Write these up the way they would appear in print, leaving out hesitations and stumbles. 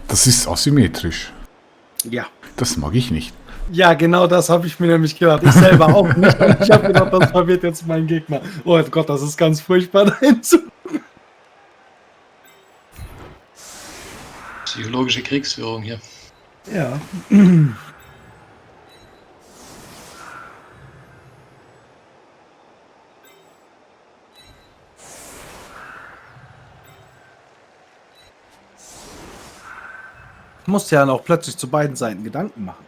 Das ist asymmetrisch. Ja. Das mag ich nicht. Ja, genau das habe ich mir nämlich gedacht. Ich selber auch nicht. Und ich habe gedacht, das verwirrt jetzt mein Gegner. Oh Gott, das ist ganz furchtbar dahin zu. Psychologische Kriegsführung hier. Ja. Musst ja dann auch plötzlich zu beiden Seiten Gedanken machen.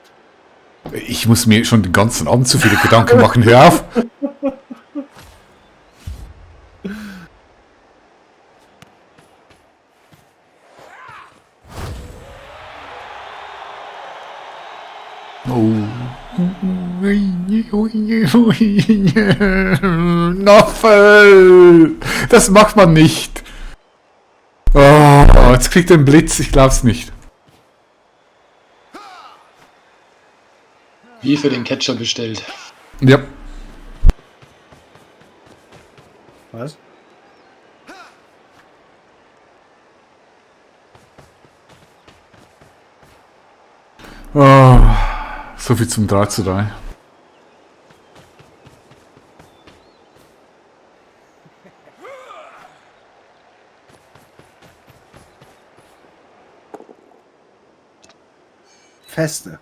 Ich muss mir schon den ganzen Abend zu viele Gedanken machen. Hör auf! Oh. Noffel! Das macht man nicht. Oh, jetzt kriegt er einen Blitz. Ich glaub's nicht. Wie für den Catcher bestellt. Ja. Was? Oh, so viel zum 3:3. Feste.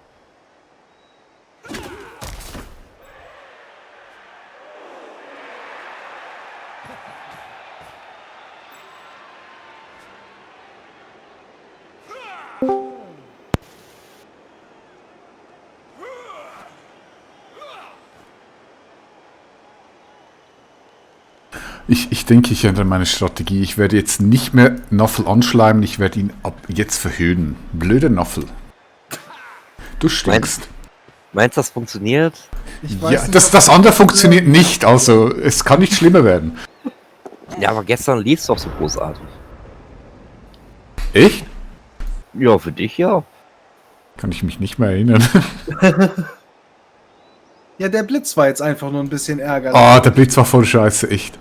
Ich denke, ich ändere meine Strategie. Ich werde jetzt nicht mehr Nuffel anschleimen, ich werde ihn ab jetzt verhöhnen. Blöder Nuffel. Du stinkst. Meinst du, das funktioniert? Ich weiß Ja, nicht, das andere funktioniert nicht, also es kann nicht schlimmer werden. Ja, aber gestern lief's doch so großartig. Echt? Ja, für dich ja. Kann ich mich nicht mehr erinnern. Ja, der Blitz war jetzt einfach nur ein bisschen ärgerlich. Ah, der Blitz war voll scheiße, echt.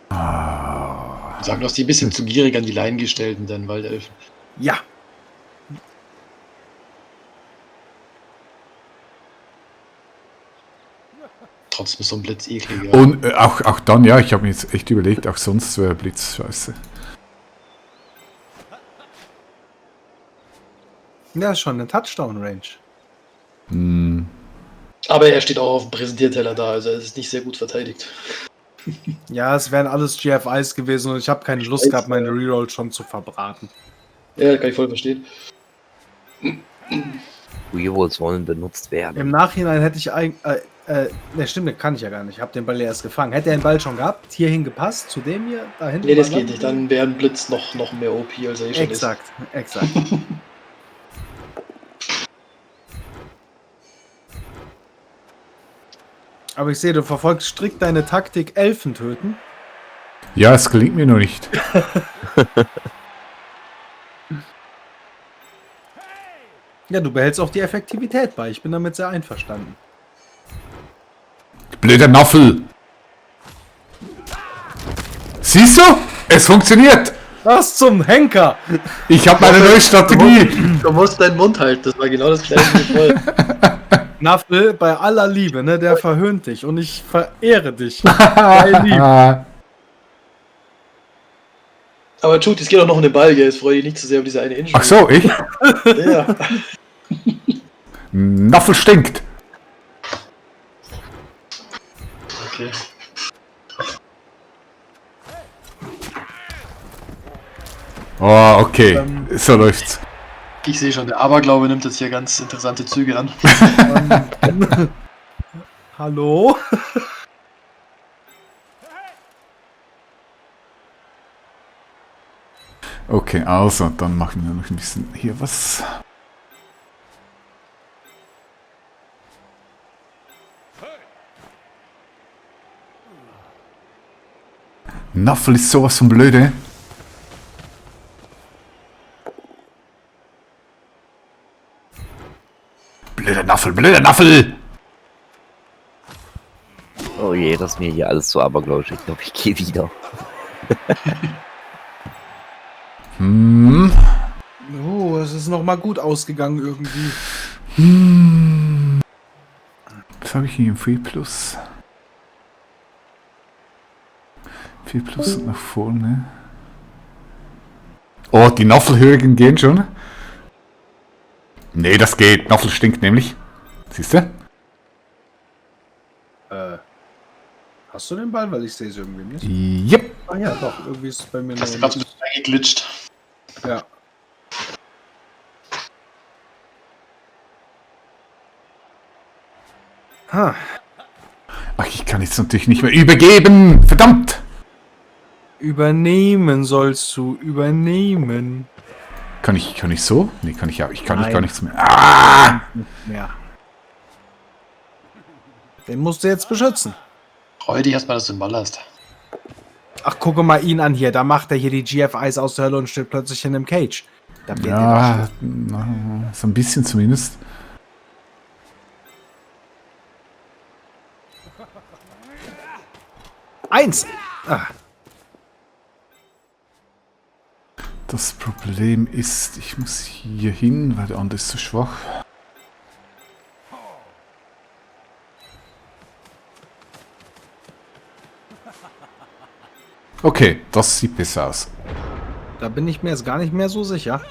Sagen, du hast die ein bisschen zu gierig an die Leinen gestellt und dann Waldelfen. Ja. Trotzdem ist so ein Blitz eklig. Ja. Und auch dann, ja, ich habe mir jetzt echt überlegt, auch sonst wäre Blitz scheiße. Ja, ist schon eine Touchdown-Range. Aber er steht auch auf dem Präsentierteller da, also er ist nicht sehr gut verteidigt. Ja, es wären alles GFIs gewesen und ich habe keine Lust gehabt, meine Reroll schon zu verbraten. Ja, kann ich voll verstehen. Rerolls wollen benutzt werden. Im Nachhinein hätte ich eigentlich. Ne, stimmt, das kann ich ja gar nicht. Ich habe den Ball ja erst gefangen. Hätte er den Ball schon gehabt, hierhin gepasst, zu dem hier, da hinten? Nee, das geht nicht. Dann wäre ein Blitz noch mehr OP, als er eh schon Exakt, exakt. Aber ich sehe, du verfolgst strikt deine Taktik Elfen töten. Ja, es gelingt mir noch nicht. Ja, du behältst auch die Effektivität bei. Ich bin damit sehr einverstanden. Blöder Nuffel! Siehst du? Es funktioniert! Was zum Henker? Ich habe meine neue Strategie! Du musst deinen Mund halten, das war genau das gleiche wie vorher. Naffel, bei aller Liebe, ne, der verhöhnt dich und ich verehre dich. Sei lieb. Aber Jude, es geht auch noch um den Ball, gell? Jetzt freue ich nicht zu sehr über diese eine Injury. Ach so, ich? Ja. Nuffel stinkt! Okay. Oh, okay. So läuft's. Ich sehe schon, der Aberglaube nimmt jetzt hier ganz interessante Züge an. Hallo? Okay, also, dann machen wir noch ein bisschen hier was. Nuffel ist sowas von blöde. Blöder Nuffel, blöder Nuffel! Oh je, das ist mir hier alles zu abergläubisch. Ich glaube, ich gehe wieder. Oh, es ist noch mal gut ausgegangen irgendwie. Was habe ich hier im 4 Plus? 4 Plus nach vorne. Oh, die Naffelhörigen gehen schon. Nee, das geht. Naffel stinkt nämlich. Siehst du? Hast du den Ball? Weil ich sehe es irgendwie nicht. Yep. Ah ja, doch. Irgendwie ist es bei mir Das ist noch gerade geglitscht. Ja. Ha. Ach, ich kann jetzt natürlich nicht mehr übergeben. Verdammt. Übernehmen sollst du. Übernehmen. Kann ich so? Nee, kann ich ja. Ich kann Nein. gar nichts mehr. Ah! Ja. Den musst du jetzt beschützen. Freu dich erstmal, dass du einen Ball hast. Ach, gucke mal ihn an hier. Da macht er hier die GFIs aus der Hölle und steht plötzlich in einem Cage. Da wird Ja, so ein bisschen zumindest. Eins! Ah. Das Problem ist, ich muss hier hin, weil der andere ist zu schwach. Okay, das sieht besser aus. Da bin ich mir jetzt gar nicht mehr so sicher.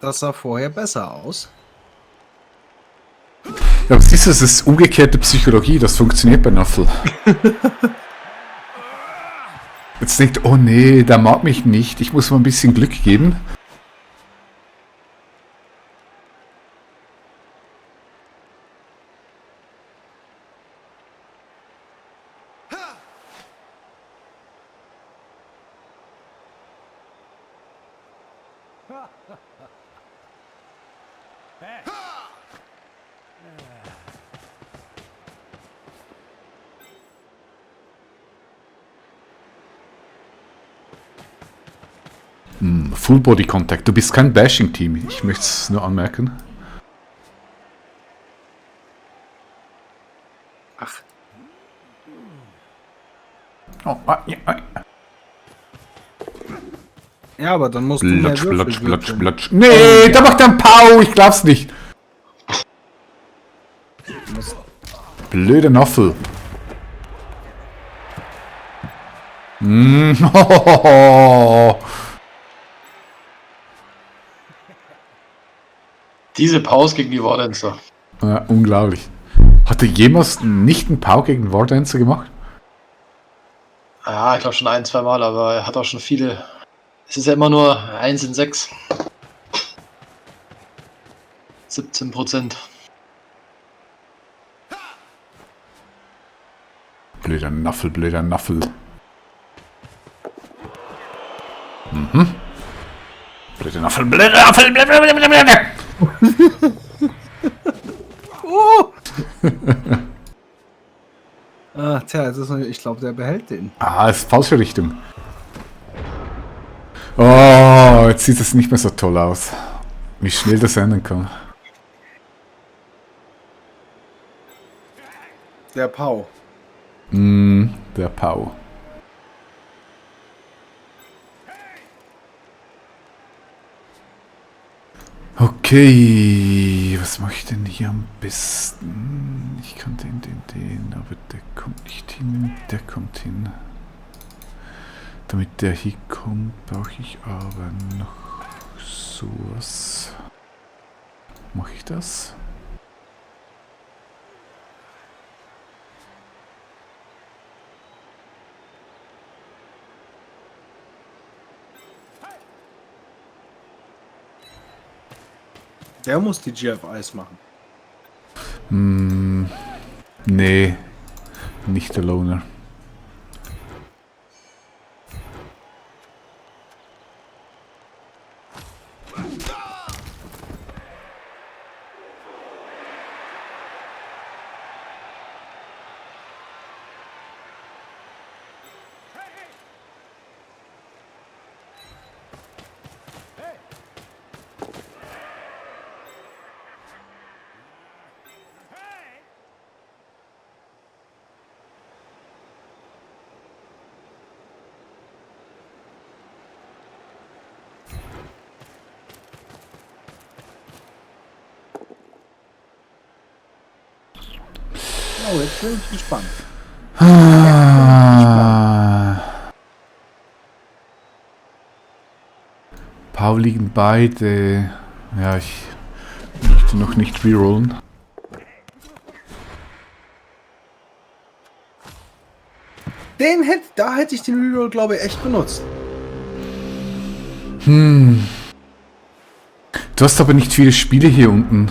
Das sah vorher besser aus. Ja, aber siehst du, das ist umgekehrte Psychologie, das funktioniert bei Naffel. Jetzt denkt, oh nee, der mag mich nicht, ich muss mal ein bisschen Glück geben. Full Body Contact. Du bist kein Bashing-Team. Ich möchte es nur anmerken. Ach. Oh, ja. Ja, aber dann musst du mehr Blatsch, Würfel blatsch, blatsch, würfeln. blatsch. Nee, da macht er einen Pau. Ich glaub's nicht. Blöde Naffel. Diese Pause gegen die Wardenser. Ja, unglaublich. Hat er jemals nicht einen Pau gegen Wardancer gemacht? Ja, ich glaube schon 1, 2 Mal, aber er hat auch schon viele. Es ist ja immer nur 1 in 6. 17%. Blöder Naffel, blöder Naffel. Mhm. Blöder Naffel, blöder Naffel, blöder, blöder, blöder. Ah, tja, jetzt ist, ich glaube, der behält den. Ah, ist falsche Richtung. Oh, jetzt sieht es nicht mehr so toll aus. Wie schnell das ändern kann. Der Pau. Der Pau. Okay, was mache ich denn hier am besten? Ich kann den, aber der kommt nicht hin, der kommt hin. Damit der hier kommt, brauche ich aber noch sowas. Mache ich das? Der muss die GFIs machen. Nee, nicht der Loner. Oh, jetzt bin ich gespannt. Paul liegen beide. Ja, ich möchte noch nicht rerollen. Da hätte ich den Reroll, glaube ich, echt benutzt. Du hast aber nicht viele Spiele hier unten.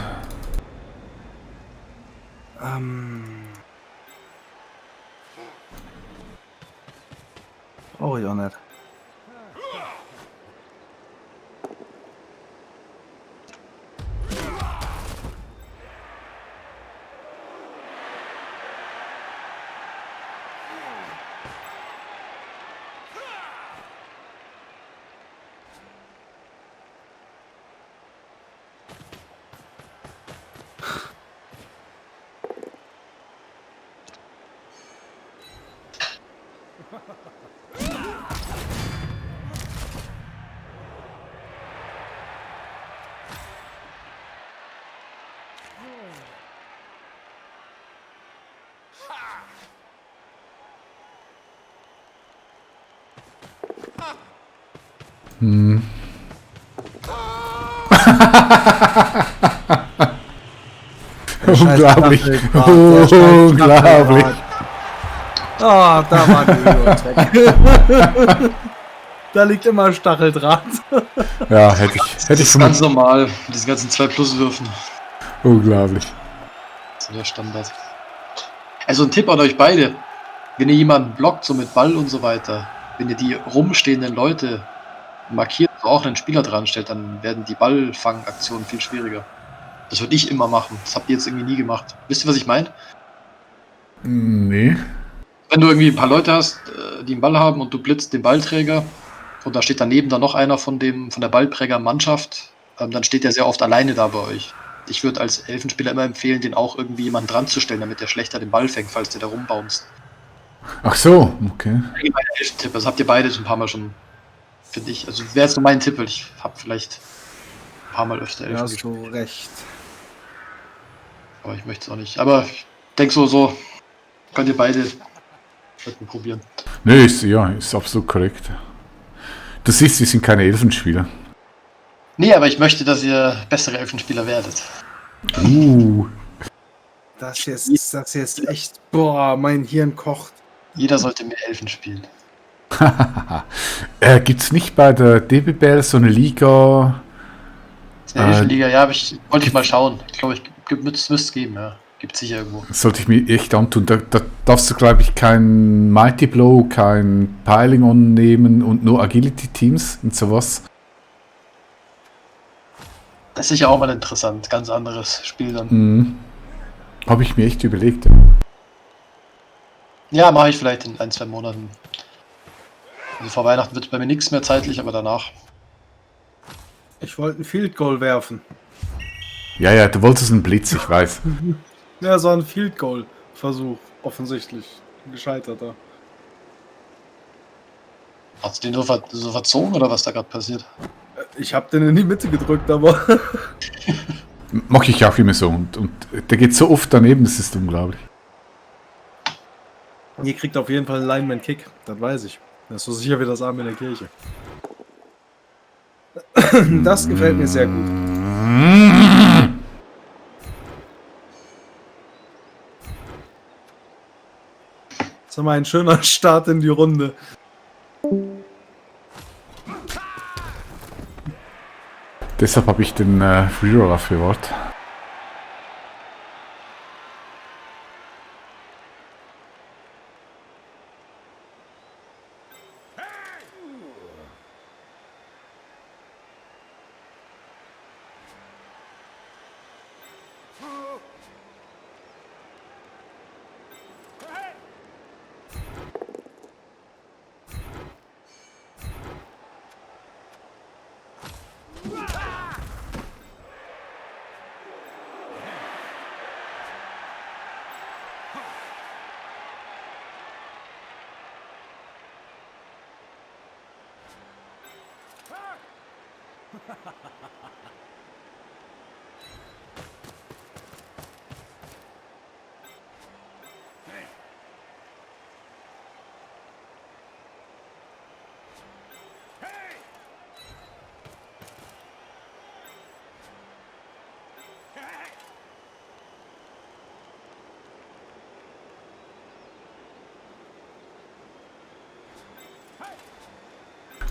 Brauche ich auch nicht. Unglaublich. Stacheldraht, der Unglaublich. Ah, da war die Rerolls weg. Da liegt immer Stacheldraht. Ja, hätte ich Das ist schon ganz normal, diese ganzen 2-Plus-Würfen. Unglaublich. Das ist der Standard. Also ein Tipp an euch beide. Wenn ihr jemanden blockt, so mit Ball und so weiter, wenn ihr die rumstehenden Leute markiert, so auch einen Spieler dran stellt, dann werden die Ballfangaktionen viel schwieriger. Das würde ich immer machen. Das habt ihr jetzt irgendwie nie gemacht. Wisst ihr, was ich meine? Nee. Wenn du irgendwie ein paar Leute hast, die einen Ball haben und du blitzt den Ballträger und da steht daneben dann noch einer von der Ballträgermannschaft, dann steht der sehr oft alleine da bei euch. Ich würde als Elfenspieler immer empfehlen, den auch irgendwie jemanden dran zu stellen, damit der schlechter den Ball fängt, falls der da rumbounzt. Ach so, okay. Allgemein Elfentipp, das habt ihr beide schon ein paar Mal schon, finde ich. Also wäre jetzt nur mein Tipp, weil ich habe vielleicht ein paar Mal öfter Da Elfen hast gespielt, du recht. aber ich möchte es auch nicht. Aber ich denke so könnt ihr beide probieren. Nee, ist absolut korrekt. Du siehst, wir sind keine Elfenspieler. Nee, aber ich möchte, dass ihr bessere Elfenspieler werdet. Das jetzt echt. Boah, mein Hirn kocht. Jeder sollte mehr Elfen spielen. Gibt's nicht bei der DBBL so eine Liga? Das ist eine Elfenliga, ja, wollte ich mal schauen. Ich glaube, müsste es geben, ja. Gibt es sicher irgendwo. Sollte ich mir echt antun. Da darfst du, glaube ich, kein Mighty Blow, kein Piling On nehmen und nur Agility Teams und sowas. Das ist sicher auch mal interessant. Ganz anderes Spiel dann. Habe ich mir echt überlegt. Ja, mache ich vielleicht in 1-2 Monaten. Also vor Weihnachten wird bei mir nichts mehr zeitlich, aber danach. Ich wollte ein Field Goal werfen. Ja, du wolltest einen Blitz, ich weiß. Ja, so ein Field Goal Versuch. Offensichtlich. Ein gescheiterter. Hast du den so verzogen oder was da gerade passiert? Ich habe den in die Mitte gedrückt, aber. Mache ich auch immer so. Und der geht so oft daneben, das ist unglaublich. Ihr kriegt auf jeden Fall einen Lineman-Kick. Das weiß ich. Das ist so sicher wie das Arm in der Kirche. Das gefällt mir sehr gut. Das ist mal ein schöner Start in die Runde. Deshalb habe ich den Reroll aufbewahrt.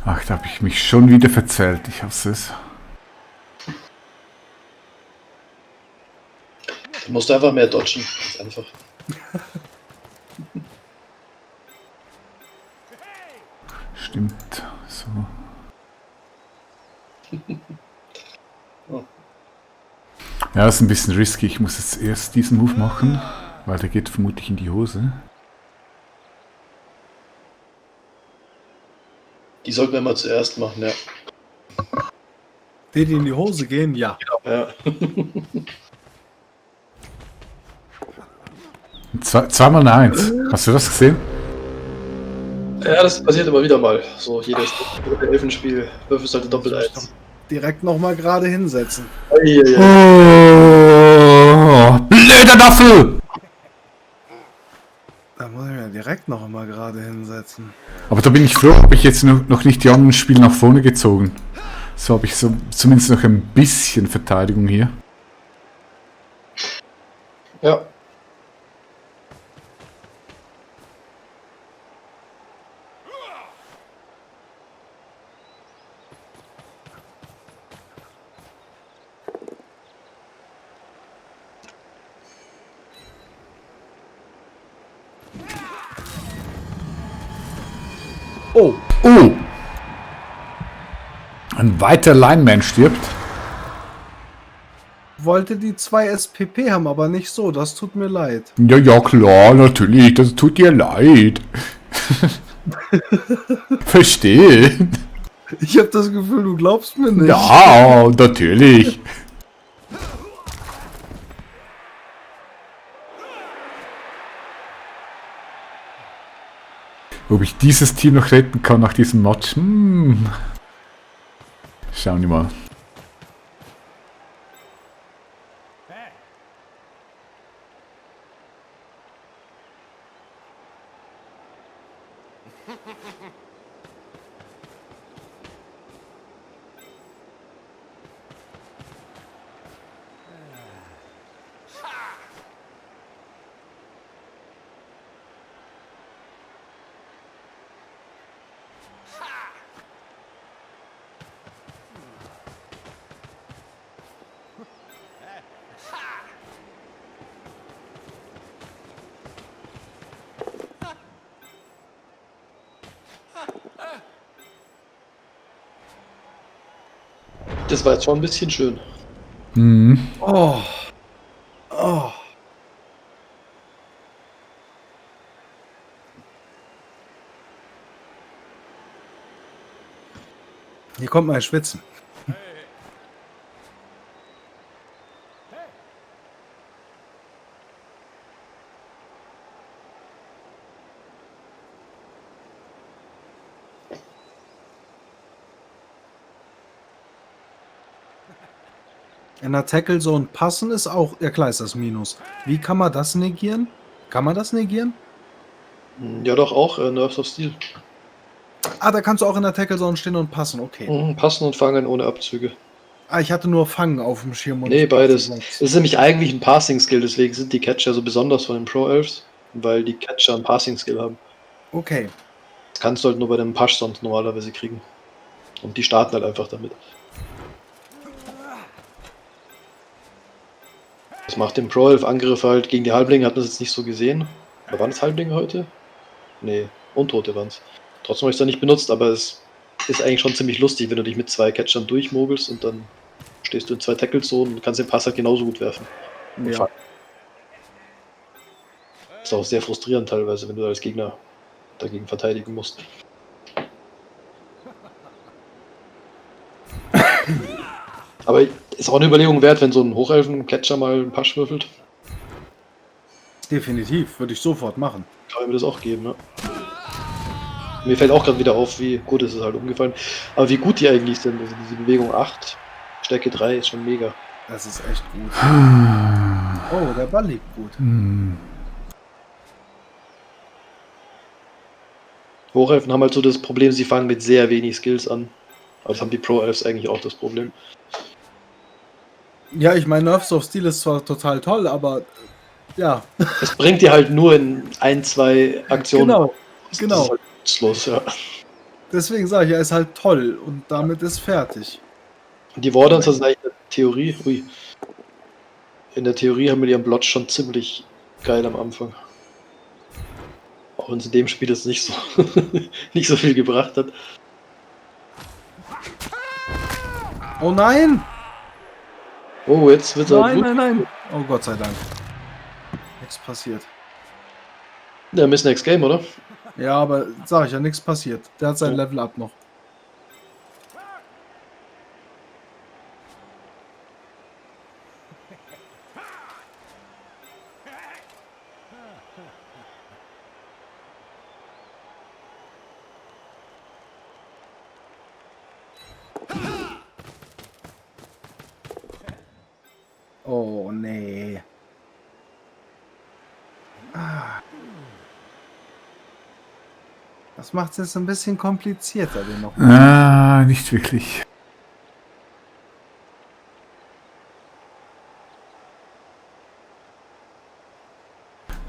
Ach, da habe ich mich schon wieder verzählt. Ich hasse es. Du musst einfach mehr dodgen. Das ist einfach. Stimmt. So. Ja, das ist ein bisschen risky. Ich muss jetzt erst diesen Move machen, weil der geht vermutlich in die Hose. Die sollten wir mal zuerst machen, ja. Die in die Hose gehen, ja. Ja. Zweimal eine Eins. Hast du das gesehen? Ja, das passiert immer wieder mal. So, jedes dritte Elfenspiel würfelst halt doppelt eins. Direkt nochmal gerade hinsetzen. Oh, blöder Waffel! Da muss ich mir direkt noch mal gerade hinsetzen. Aber da bin ich froh, habe ich jetzt noch nicht die anderen Spiele nach vorne gezogen. So habe ich so zumindest noch ein bisschen Verteidigung hier. Ja. Oh, Oh! Ein weiter Lineman stirbt. wollte die 2 SPP haben, aber nicht so. Das tut mir leid. Ja, ja, klar, natürlich. Das tut dir leid. Verstehe. Ich habe das Gefühl, du glaubst mir nicht. Ja, natürlich. Ob ich dieses Team noch retten kann nach diesem Match? Schauen wir mal. Das war jetzt schon ein bisschen schön. Mhm. Oh. Oh. Hier kommt mein Schwitzen. In der Tackle Zone passen ist auch, ja klar ist das Minus. Wie kann man das negieren? Kann man das negieren? Ja, doch auch Nerves of Steel. Ah, da kannst du auch in der Tackle Zone stehen und passen, okay. Passen und fangen ohne Abzüge. Ah, ich hatte nur Fangen auf dem Schirm. Und Nee, beides. Es ist nämlich eigentlich ein Passing-Skill, deswegen sind die Catcher so besonders von den Pro-Elves, weil die Catcher einen Passing-Skill haben. Okay. Das kannst du halt nur bei dem Pasch sonst normalerweise kriegen. Und die starten halt einfach damit. Das macht den Pro-Elf-Angriff halt gegen die Halblinge, hat man es jetzt nicht so gesehen. Oder waren es Halblinge heute? Nee, Untote waren es. Trotzdem habe ich es da nicht benutzt, aber es ist eigentlich schon ziemlich lustig, wenn du dich mit 2 Catchern durchmogelst und dann stehst du in 2 Tackle-Zonen und kannst den Pass halt genauso gut werfen. Und Ja. fangen. Ist auch sehr frustrierend teilweise, wenn du als Gegner dagegen verteidigen musst. Aber ist auch eine Überlegung wert, wenn so ein Hochelfen-Catcher mal einen Pasch würfelt. Definitiv, würde ich sofort machen. Kann ich mir das auch geben, ne? Mir fällt auch gerade wieder auf, wie gut ist es halt umgefallen. Aber wie gut die eigentlich sind. Also diese Bewegung 8, Stärke 3 ist schon mega. Das ist echt gut. Oh, der Ball liegt gut. Hochelfen haben halt so das Problem, sie fangen mit sehr wenig Skills an. Aber das haben die Pro-Elves eigentlich auch das Problem. Ja, ich meine, Nerves of Steel ist zwar total toll, aber ja. Es bringt dir halt nur in 1, 2 Aktionen. Genau, Das genau. ist halt nutzlos, ja. Deswegen sage ich, er ist halt toll und damit ist fertig. Und die Wardens sind eigentlich in der Theorie, in der Theorie haben wir ihren Blotch schon ziemlich geil am Anfang. Auch wenn es in dem Spiel jetzt nicht so, nicht so viel gebracht hat. Oh nein! Oh, jetzt wird er Nein, gut. nein, nein! Oh Gott sei Dank. Nichts passiert. Ja, Miss Next Game, oder? Ja, aber sag ich ja, nichts passiert. Der hat sein Ja. Level Up noch. Oh nee. Das macht es jetzt ein bisschen komplizierter, den noch. Ah, nicht wirklich.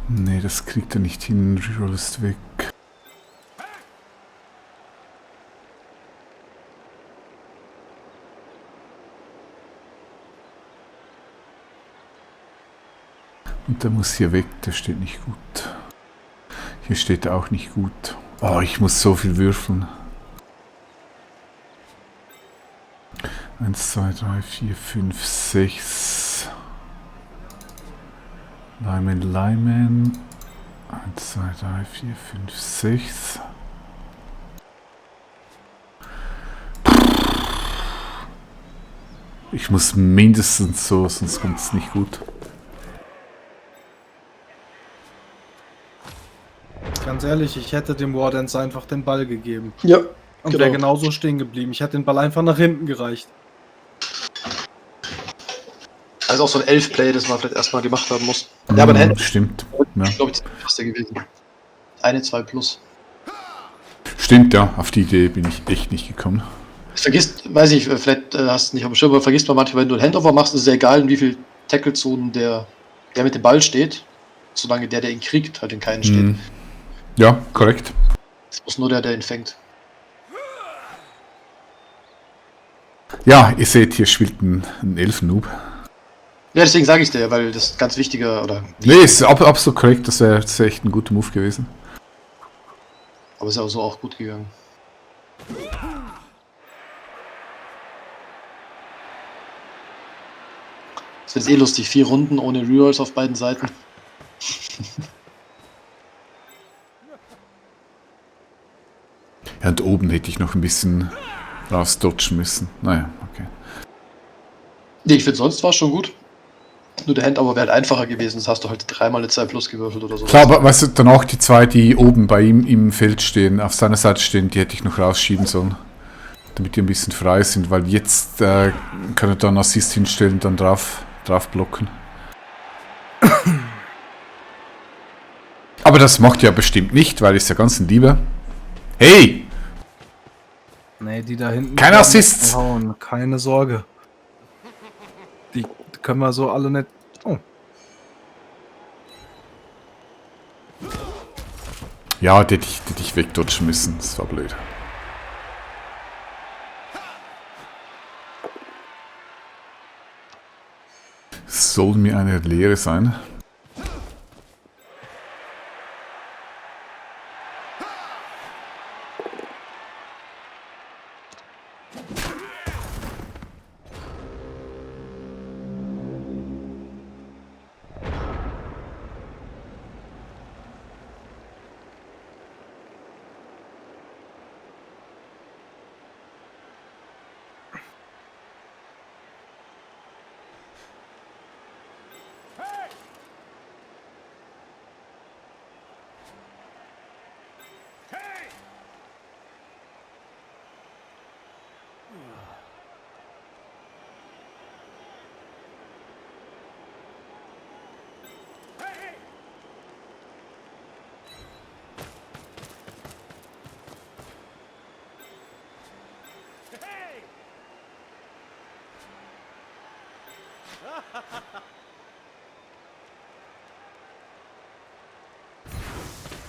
Nee, das kriegt er nicht hin. Reroll ist weg. Und der muss hier weg, der steht nicht gut. Hier steht er auch nicht gut. Oh, ich muss so viel würfeln. 1, 2, 3, 4, 5, 6. Lyman. 1, 2, 3, 4, 5, 6. Ich muss mindestens so, sonst kommt es nicht gut. Ganz ehrlich, ich hätte dem Wardens einfach den Ball gegeben. Ja. Und Genau. wäre genauso stehen geblieben. Ich hätte den Ball einfach nach hinten gereicht. Also auch so ein 11-Play, das man vielleicht erstmal gemacht haben muss. Ja, aber ein Hand, Stimmt. Ja. glaube ich, fast der gewesen. 2 plus. Stimmt, ja. Auf die Idee bin ich echt nicht gekommen. Vergisst, weiß ich, vielleicht hast du nicht auf dem Schirm, aber vergisst man manchmal, wenn du ein Handover machst, ist es ja egal, in wie viel Tackle-Zonen der mit dem Ball steht, solange der ihn kriegt, halt in keinen steht. Mhm. Ja, korrekt. Es muss nur der ihn fängt. Ja, ihr seht, hier spielt ein Elfen-Noob. Ja, deswegen sage ich dir, weil das ganz wichtiger, oder Nee, ist absolut korrekt. Das wäre echt ein guter Move gewesen. aber ist ja auch so auch gut gegangen. Das wird jetzt eh lustig, 4 Runden ohne Rerolls auf beiden Seiten. Ja, und oben hätte ich noch ein bisschen rausdodgen müssen. Naja, okay. Nee, ich finde, sonst war es schon gut. Nur der Hand aber wäre halt einfacher gewesen, das hast du halt 3-mal eine 2 plus gewürfelt oder so. Klar, aber weißt du, dann auch die zwei, die oben bei ihm im Feld stehen, auf seiner Seite stehen, die hätte ich noch rausschieben sollen. Damit die ein bisschen frei sind, weil jetzt kann er dann Assist hinstellen und dann drauf blocken. Aber das macht er ja bestimmt nicht, weil ist ja ganz ein Lieber. Hey! Nee, die da hinten. Keine werden Assists. hauen, keine Sorge. Die können wir so alle nicht. Oh. Ja, die hätte ich wegdodgen müssen. Das war blöd. Soll mir eine Lehre sein.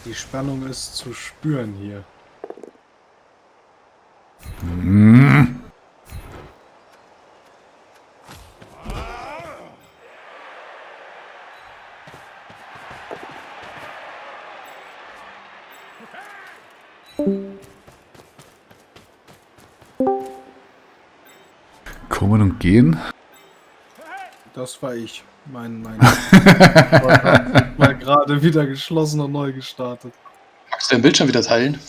Die Spannung ist zu spüren hier. kommen und gehen. Das war ich. Mein war gerade wieder geschlossen und neu gestartet. Magst du den Bildschirm wieder teilen?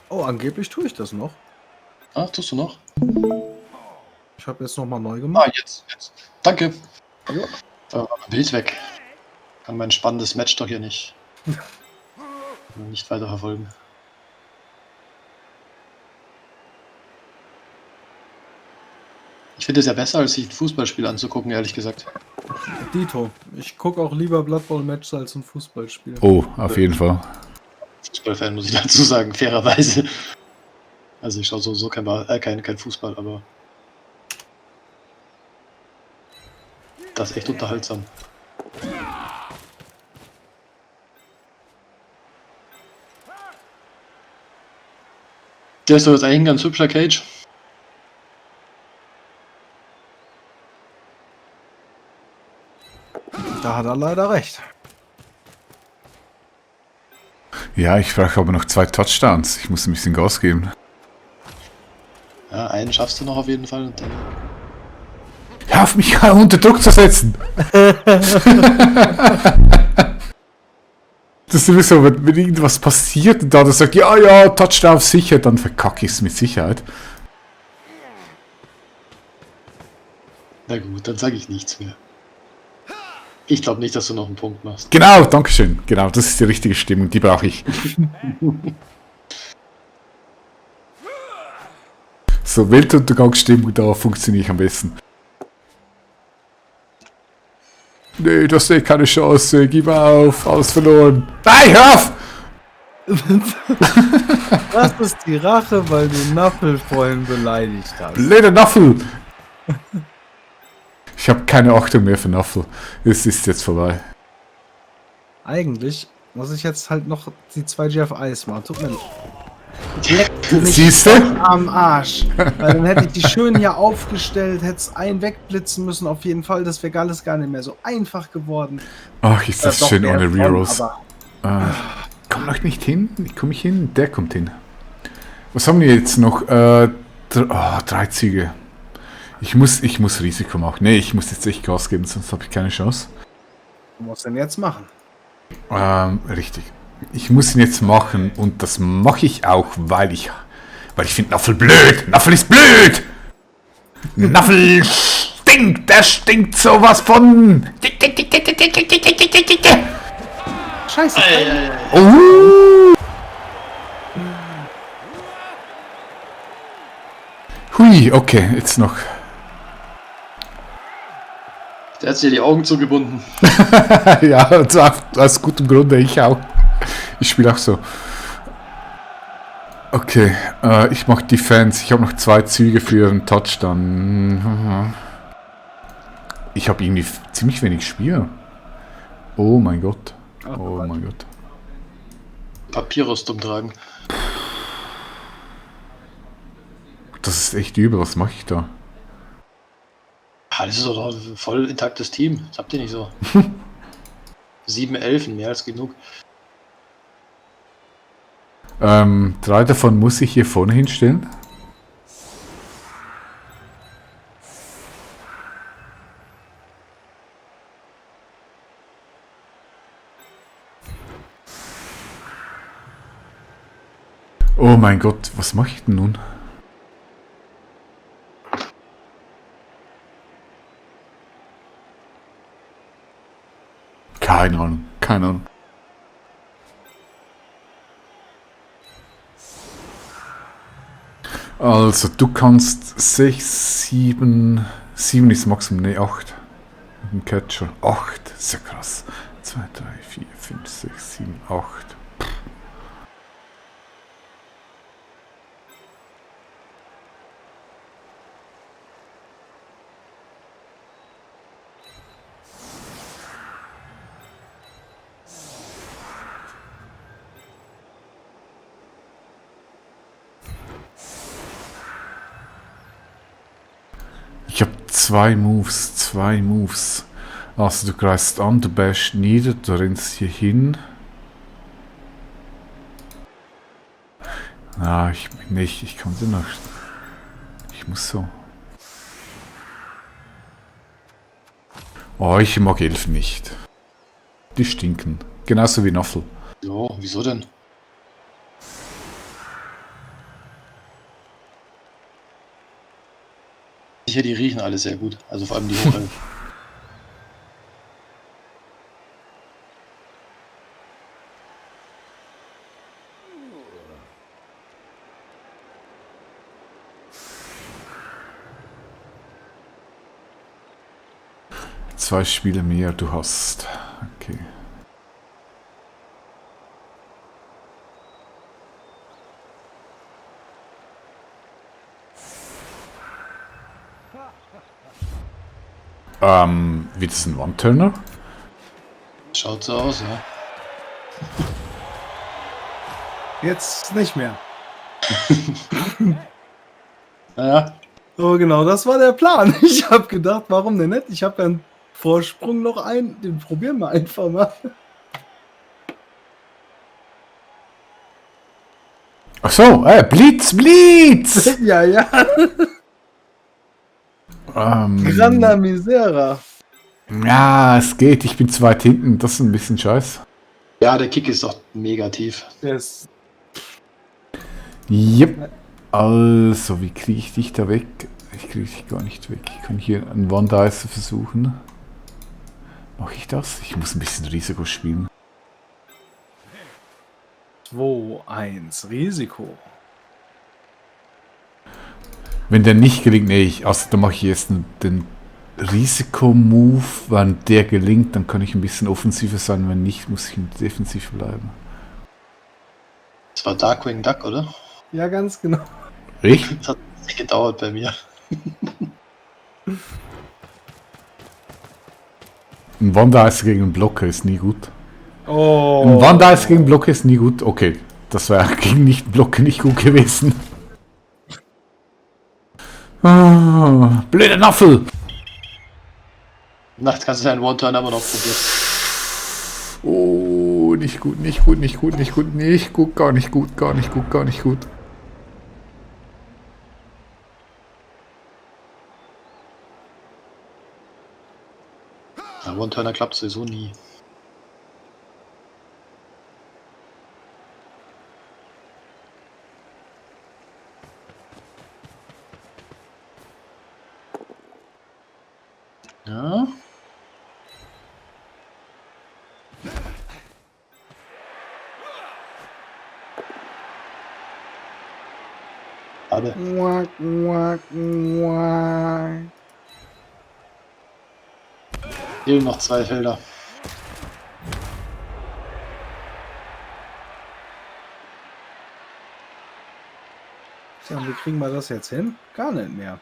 Oh, angeblich tue ich das noch. Ah, tust du noch? Ich habe jetzt nochmal neu Ah, gemacht. jetzt. Danke. Ja. Bild weg. Kann mein spannendes Match doch hier nicht weiter verfolgen. Ich finde es ja besser, als sich ein Fußballspiel anzugucken, ehrlich gesagt. Dito, ich gucke auch lieber Blood Bowl Matches als ein Fußballspiel. Oh, auf jeden Fall. Fußballfan muss ich dazu sagen, fairerweise. Also ich schaue sowieso kein Fußball, aber das ist echt unterhaltsam. Der ist doch jetzt eigentlich ein ganz hübscher Cage. Da hat er leider recht. Ja, ich brauche aber noch 2 Touchdowns. Ich muss ein bisschen Gas geben. Ja, einen schaffst du noch auf jeden Fall. Und dann Hör auf mich unter Druck zu setzen! Das ist sowieso, wenn irgendwas passiert und da sagt, ja, Touchdown sicher, dann verkacke ich es mit Sicherheit. na gut, dann sage ich nichts mehr. Ich glaube nicht, dass du noch einen Punkt machst. Genau, dankeschön. Genau, das ist die richtige Stimmung, die brauche ich. So, Weltuntergangsstimmung, da funktioniere ich am besten. Nee, das ist keine Chance, gib auf, alles verloren. Nein, hör auf! Das ist die Rache, weil du Naffel vorhin beleidigt hast. Blöder Naffel! Ich habe keine Achtung mehr für Naffel. Es ist jetzt vorbei. Eigentlich muss ich jetzt halt noch die 2 GFIs machen. Tut mir Siehst du? am Arsch. Weil dann hätte ich die schön hier aufgestellt, hätte es einen wegblitzen müssen auf jeden Fall. Das wäre alles gar nicht mehr so einfach geworden. Ach, ist das Doch, schön der ohne schon, Rerolls. aber Komm noch nicht hin? Komm ich hin? Der kommt hin. Was haben wir jetzt noch? 3 Züge. Ich muss Risiko machen. Nee, ich muss jetzt echt Gas geben, sonst habe ich keine Chance. was muss denn jetzt machen? Richtig. Ich muss ihn jetzt machen und das mache ich auch, weil ich finde Naffel blöd. Naffel ist blöd. Naffel stinkt. Der stinkt sowas von. Scheiße. Oh. Hui, okay, jetzt noch. Der hat sich die Augen zugebunden. Ja, aus gutem Grunde, ich auch. Ich spiele auch so. Okay, ich mache Defense. Ich habe noch 2 Züge für einen Touchdown. Ich habe irgendwie ziemlich wenig Spiel. Oh mein Gott. Oh mein Gott. Papyrus tragen. Das ist echt übel. Was mache ich da? Ah, das ist doch ein voll intaktes Team. Das habt ihr nicht so. 7 Elfen, mehr als genug. 3 davon muss ich hier vorne hinstellen. Oh mein Gott, was mache ich denn nun? Keine Ahnung, keine Ahnung. Also, du kannst 6, 7, 7 ist Maximum, ne, 8. Mit dem Catcher. 8, sehr krass. 2, 3, 4, 5, 6, 7, 8. Ich habe 2 Moves. Also du greifst an, du bashst nieder, du rennst hier hin. Ah, ich kann sie noch. Ich muss so. Oh, ich mag Elfen nicht. Die stinken. Genauso wie Noffel. Jo, wieso denn? Sicher, die riechen alle sehr gut. Also vor allem die Hochelfen. Zwei Spiele mehr du hast. Okay. Wird es ein One-Turner? Schaut so aus, ja. Jetzt nicht mehr. Naja, So genau, das war der Plan. Ich habe gedacht, warum denn nicht? Ich habe ja einen Vorsprung noch ein. Den probieren wir einfach mal. Ach so, Blitz, Blitz! Ja, ja. Granda Misera. Ja, es geht. Ich bin zu weit hinten. Das ist ein bisschen scheiße. ja, der Kick ist doch mega tief. Der ist Yep. Also, wie kriege ich dich da weg? Ich kriege dich gar nicht weg. Ich kann hier einen One-Dicer versuchen. Mache ich das? Ich muss ein bisschen Risiko spielen. 2-1 Risiko. Wenn der nicht gelingt, nee, dann mache ich jetzt den Risiko-Move. Wenn der gelingt, dann kann ich ein bisschen offensiver sein. Wenn nicht, muss ich defensiv bleiben. Das war Darkwing Duck, oder? Ja, ganz genau. Richtig? Das hat nicht gedauert bei mir. Ein One-Dicer gegen einen Blocker ist nie gut. Oh. Ein One-Dicer gegen einen Blocker ist nie gut. Okay, das wäre gegen Nicht-Blocker nicht gut gewesen. Ah, blöde Naffel! Nachts kannst du deinen One-Turn aber noch probieren. Oh, nicht gut, nicht gut, nicht gut, nicht gut, nicht gut, gar nicht gut, gar nicht gut, gar nicht gut. Ja, One-Turner klappt sowieso nie. Ja. Schade. Quack, quack, quack. Fehlen noch 2 Felder. Tja, wie kriegen wir das jetzt hin? Gar nicht mehr.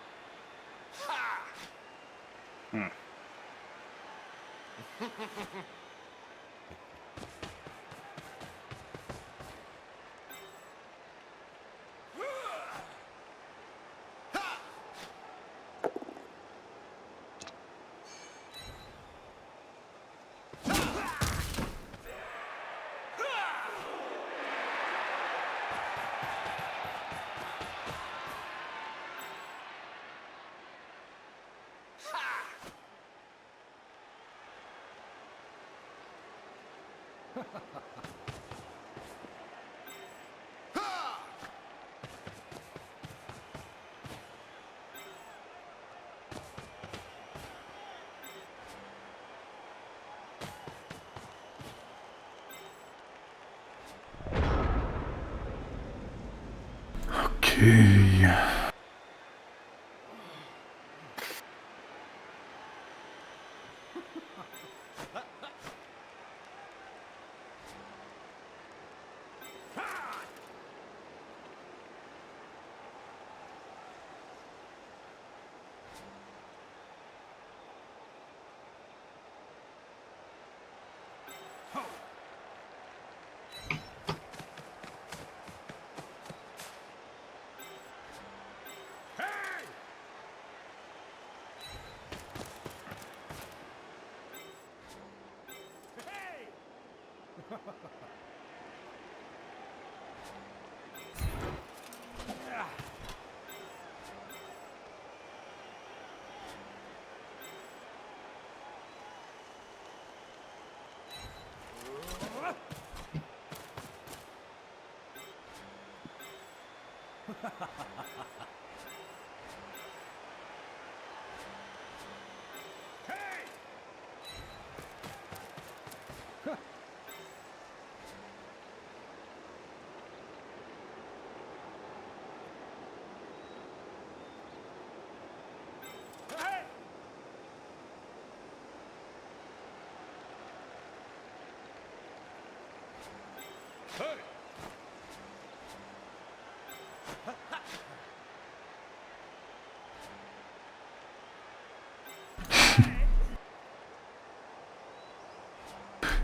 Okay.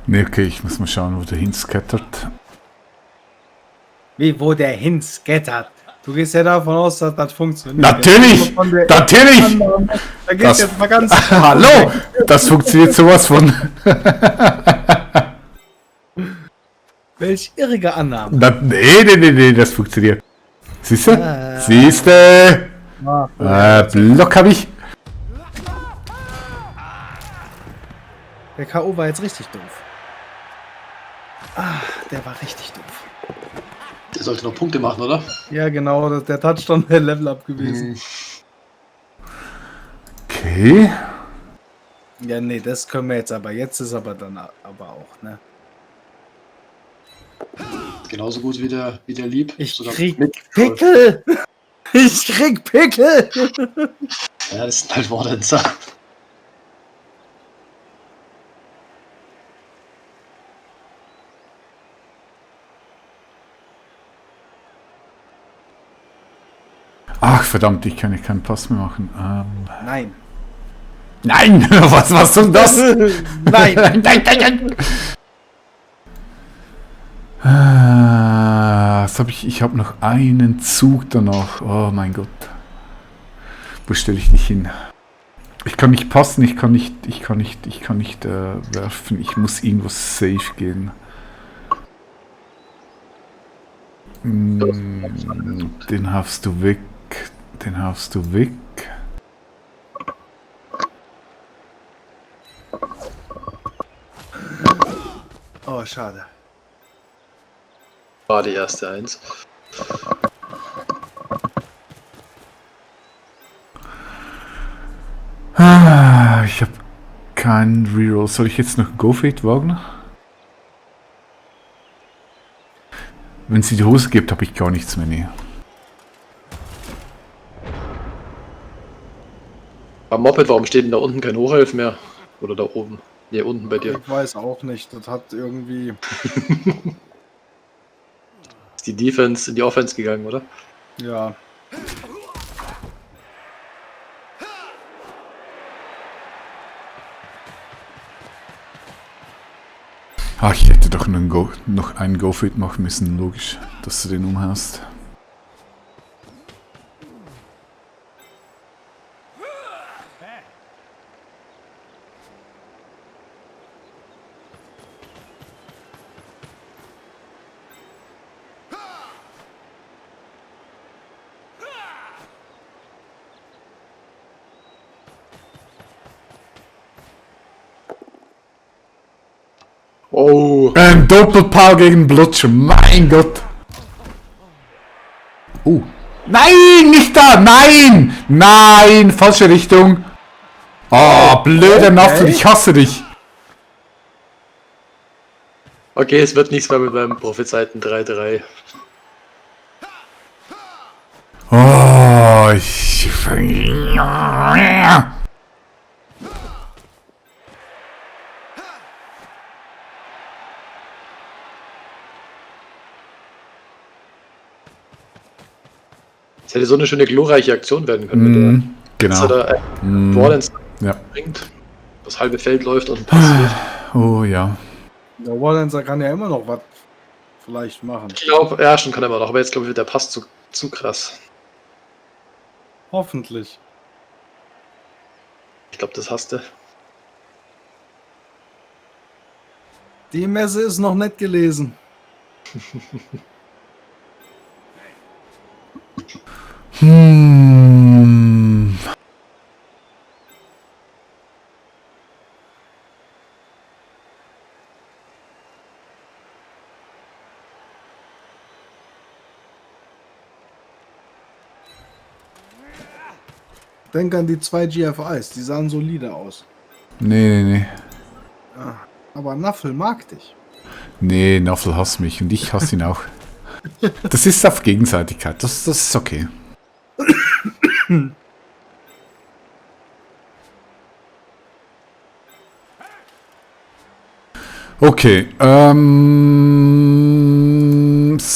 Ne, okay, ich muss mal schauen, wo der hinscattert. Wie, wo der hinscattert? Du gehst ja davon aus, dass das funktioniert. Natürlich! Natürlich! Da geht's Das- jetzt mal ganz... Hallo! Das funktioniert sowas von. Welch irrige Annahme. Nee, das funktioniert. Siehste? Siehste? Block hab ich. Der K.O. war jetzt richtig doof. Ah, der war richtig doof. Der sollte noch Punkte machen, oder? Ja, genau, der Touchdown wäre Level-Up gewesen. Okay. Ja, nee, das können wir jetzt aber. Jetzt ist aber dann aber auch, ne? Genauso gut wie der Lieb. Ich Sogar krieg mit- Pickel! Ich krieg Pickel! Ja, das sind halt Wardenser. Ach, verdammt, ich kann ja keinen Pass mehr machen. Nein. Nein! Was soll das? Nein! Nein. Was habe ich? Ich habe noch einen Zug danach. Oh mein Gott. Wo stelle ich dich hin? Ich kann nicht passen, ich kann nicht werfen. Ich muss irgendwo safe gehen. Den hast du weg. Den hast du weg. Oh, schade. War die erste Eins. Ich habe keinen Reroll. Soll ich jetzt noch Go Fade wagen? Wenn es die Hose gibt, habe ich gar nichts mehr. Nee. Am Moped, warum steht denn da unten kein Hochhelf mehr? Oder da oben? Ne, unten bei dir. Ich weiß auch nicht. Das hat irgendwie. Ist die Defense in die Offense gegangen, oder? Ja. Ach, ich hätte doch noch einen Go Fade machen müssen. Logisch, dass du den umhast. Oh! Ein Doppelpaar gegen Blutscher, mein Gott! Nein, nicht da! Nein! Nein! Falsche Richtung! Oh, blöder Naffel, ich hasse dich! Okay, es wird nichts mehr mit meinem prophezeiten 3-3. Oh, Es hätte so eine schöne glorreiche Aktion werden können, wenn genau. der Wardens Ja. bringt, das halbe Feld läuft und passiert. Oh ja. Der Wallenser kann ja immer noch was vielleicht machen. Ich glaube, ja, schon kann er immer noch, aber jetzt glaube ich, wird der Pass zu krass. Hoffentlich. Ich glaube, das hasst du. Die Messe ist noch nicht gelesen. Denk an die 2 GFIs, die sahen solide aus. Nee. Aber Naffel mag dich. Nee, Naffel hasst mich und ich hasse ihn auch. Das ist auf Gegenseitigkeit, das ist okay. Okay,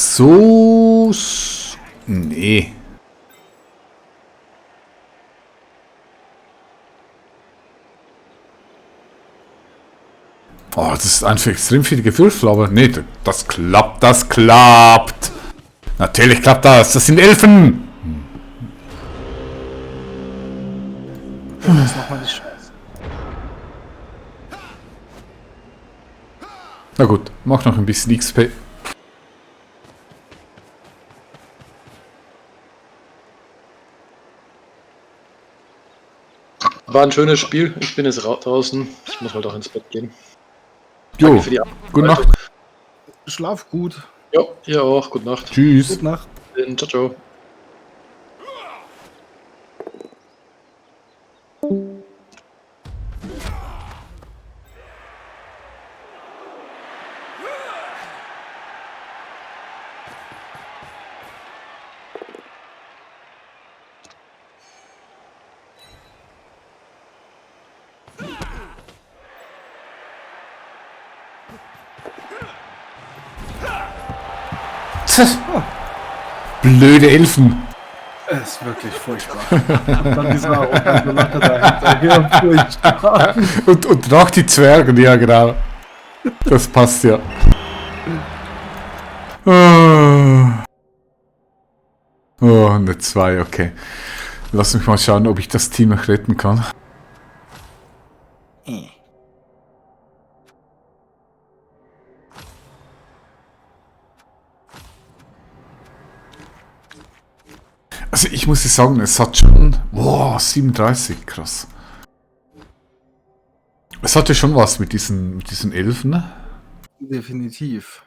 So. Nee. Oh, das ist einfach extrem viele Gewürfel, aber nee, das klappt, das klappt. Natürlich klappt das, das sind Elfen. Das ist nochmal die Scheiße. Na gut, mach noch ein bisschen XP. War ein schönes Spiel. Ich bin jetzt draußen. Ich muss halt auch ins Bett gehen. Jo, Danke für die gute Nacht. Schlaf gut. Ja, ihr auch. Gute Nacht. Tschüss. Gute Nacht. Ciao, ciao. Blöde Elfen. Es ist wirklich furchtbar. Und dann dieser arrogante Lache dahinter. Furchtbar. Und noch die Zwerge, ja genau. Das passt ja. Oh, eine 2, okay. Lass mich mal schauen, ob ich das Team noch retten kann. Also ich muss sagen, es hat schon... Wow, 37, krass. Es hatte schon was mit diesen Elfen, ne? Definitiv.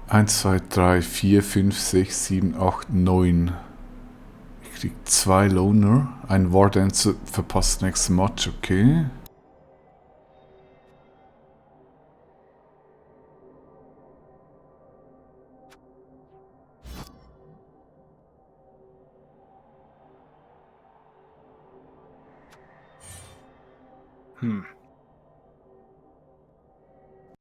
1, 2, 3, 4, 5, 6, 7, 8, 9. Ich krieg 2 Loner. Ein War Dancer verpasst nächstes Match, okay.